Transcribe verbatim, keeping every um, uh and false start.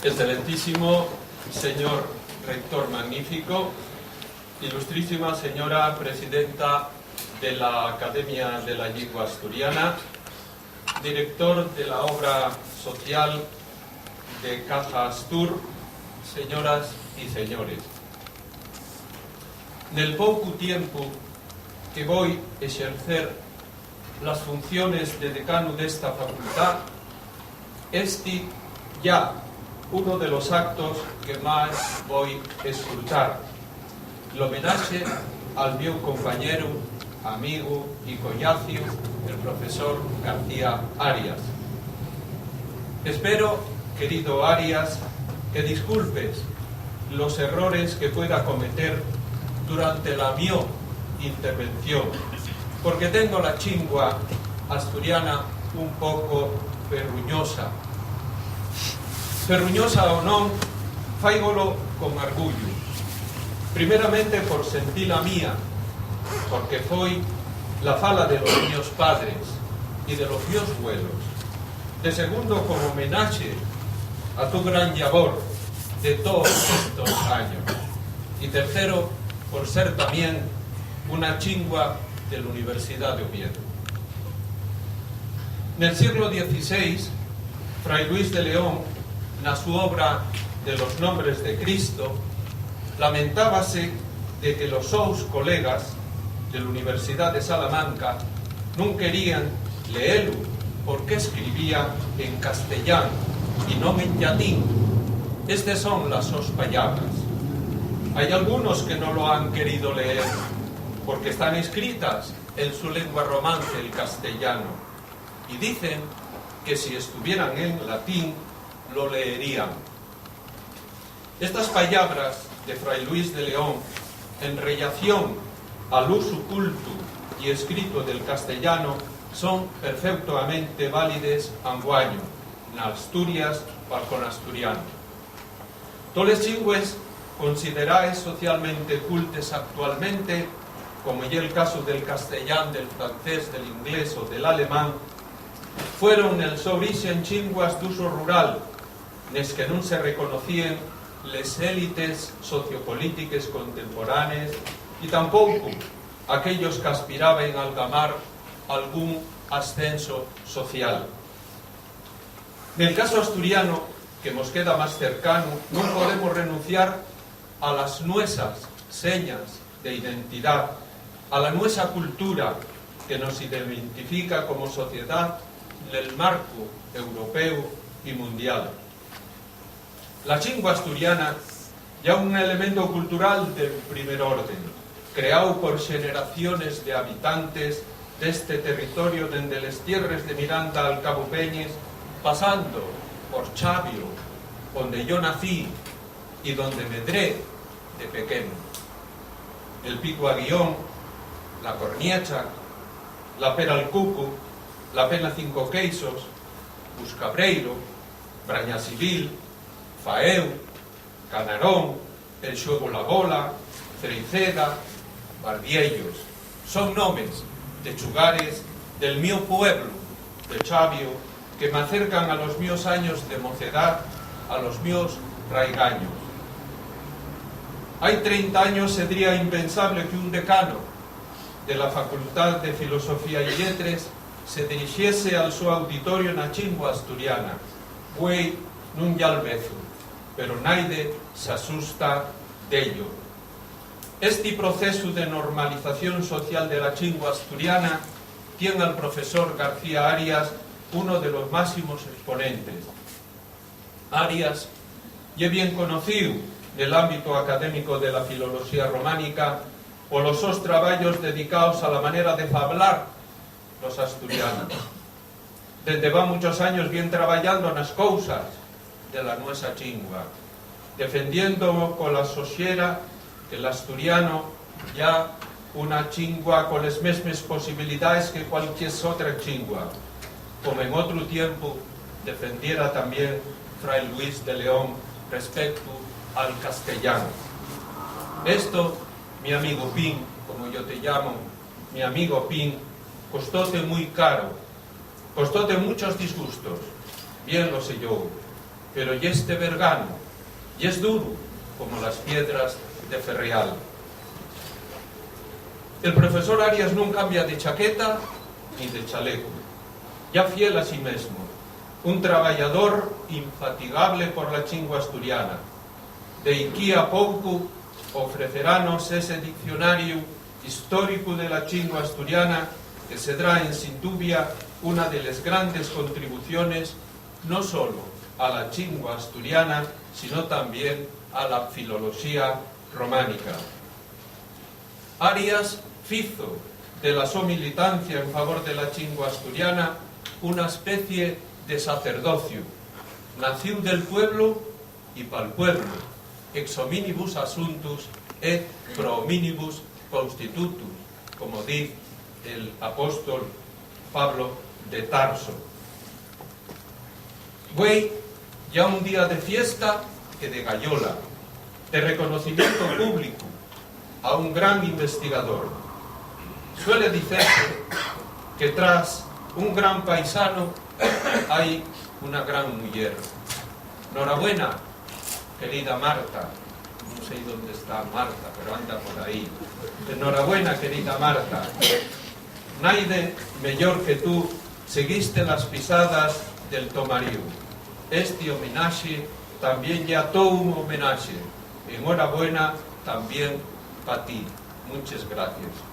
Excelentísimo señor rector magnífico, ilustrísima señora presidenta de la Academia de la Llingua Asturiana, director de la obra social de Caja Astur, señoras y señores. Nel poucu tiempu que voi exercer las funciones de decanu d'esta facultá, esti ya uno de los actos que más voi esfrutar, l'homenaxe al miu compañeru, amigu y collaciu, el profesor García Arias. Espero, querido Arias, que disculpes los errores que pueda cometer durante la mio intervención, porque tengo la chingua asturiana un poco ferruñosa. Ferruñosa o non, fáigolo con argullu. Primeramente por sentila mía, porque foi la fala de los mios padres y de los mios güelos. De segundo, como homenaxe a tu gran llabor de todos estos años. Y tercero, por ser también una chingua de la Universidad de Oviedo. Nel sieglu dieciséis, Fray Luis de León, na súa obra de los Nombres de Cristo, lamentábase de que los sous colegas de la Universidad de Salamanca nun querían leelu porque escribía en castellán y non en llatín. Estes son las sos pallabras. Hay algunos que no lo han querido leer porque están escritas en su lengua romance, el castellano, y dicen que si estuvieran en latín, lo leerían. Estas pallabras de Fray Luis de León en rellación al usu cultu y escrito del castellano son perfeutuamente válides anguaño, n'Asturias, pal conasturiano. Toles llingües consideraes socialmente cultes actualmente, como ye'l casu del castellán, del francés, del inglés o del alemán, fueron nel so orixen llingües d'usu rural, nes que nun se reconocíen les élites sociopolítiques contemporanes y tampouco aquellos qu'aspiraben a algamar algún ascenso social. Nel casu asturiano, que mos queda más cercanu, nun podemos renunciar a las nuesas señas de identidá, a la nuesa cultura que nos identifica como sociedá nel marcu europeu y mundial. La llingua asturiana ya un elemento cultural del primer orden, creáu por xeneraciones de habitantes d'este territorio dende les tierres de Miranda al Cabo Peñes, pasando por Chavio, onde yo nací y donde medré de pequenu. El Picu Aguión, la Corniecha, la Pera al Cucu, la Pena Cinco Queixos, Buscabreiro, Braña Civil, Faeu, Canarón, El Xuegu la Bola, Freiceda, Bardiellos. Son nomes de chugares del mio pueblu, de Chavio, que m'acercan a los mios años de mocedá, a los mios raigaños. Hai trenta años sedría impensable que un decano de la Facultad de Filosofía y Lletres se dirixiese al so auditorio na chingua asturiana. Güei nun ya'l vezu, pero naide s'asusta d'ello. Esti procesu de normalización social de la chingua asturiana tien al profesor García Arias uno de los máximos exponentes. Arias ye bien conocíu nel ámbito académico de la filoloxía románica polos sos trabayos dedicaos a la manera de fablar los asturianos. Dende va munchos años vien trabayando nas cousas de la nuesa chingua, defendiendo cola so xera que l'asturiano ya una chingua coles mesmes posibilidaes que cualquier otra chingua, como en otru tiempu defendiera tamién Fray Luis de León respecto al castellano. Esto, mi amigo Pin, como yo te llamo, mi amigo Pin, costóte mui caro, costóte muchos disgustos, bien lo sé yo. Pero yeste berganu, yes duru como las piedras de Ferrial. El profesor Arias nun cambia de chaqueta ni de chalecu. Ya fiel a sí mesmo, un trabayador infatigable por la chingua asturiana. D'equí a poucu ofreceranos ese diccionariu históricu de la chingua asturiana que sedrá, en sin dubia, una de les grandes contribuciones no solo a la chingua asturiana, sino también a la filoloxía románica. Arias fizo de la so militancia en favor de la chingua asturiana una especie de sacerdociu. Naciu del pueblo y pal pueblo, ex hominibus assuntus et pro hominibus constitutus, como diz el apóstol Pablo de Tarso. Güei, ya un día de fiesta y de gayola, de reconocimiento público a un gran investigador. Suele dicerse que tras un gran paisano hai una gran muyer. Norabuena, querida Marta. No sé dónde está Marta, pero anda por ahí. Enhorabuena, querida Marta. Naide, meyor que tú, seguiste las pisadas del to maríu. Esti homenaxe tamién ye to homenaxe. Enhorabuena tamién pa ti. Munches gracies.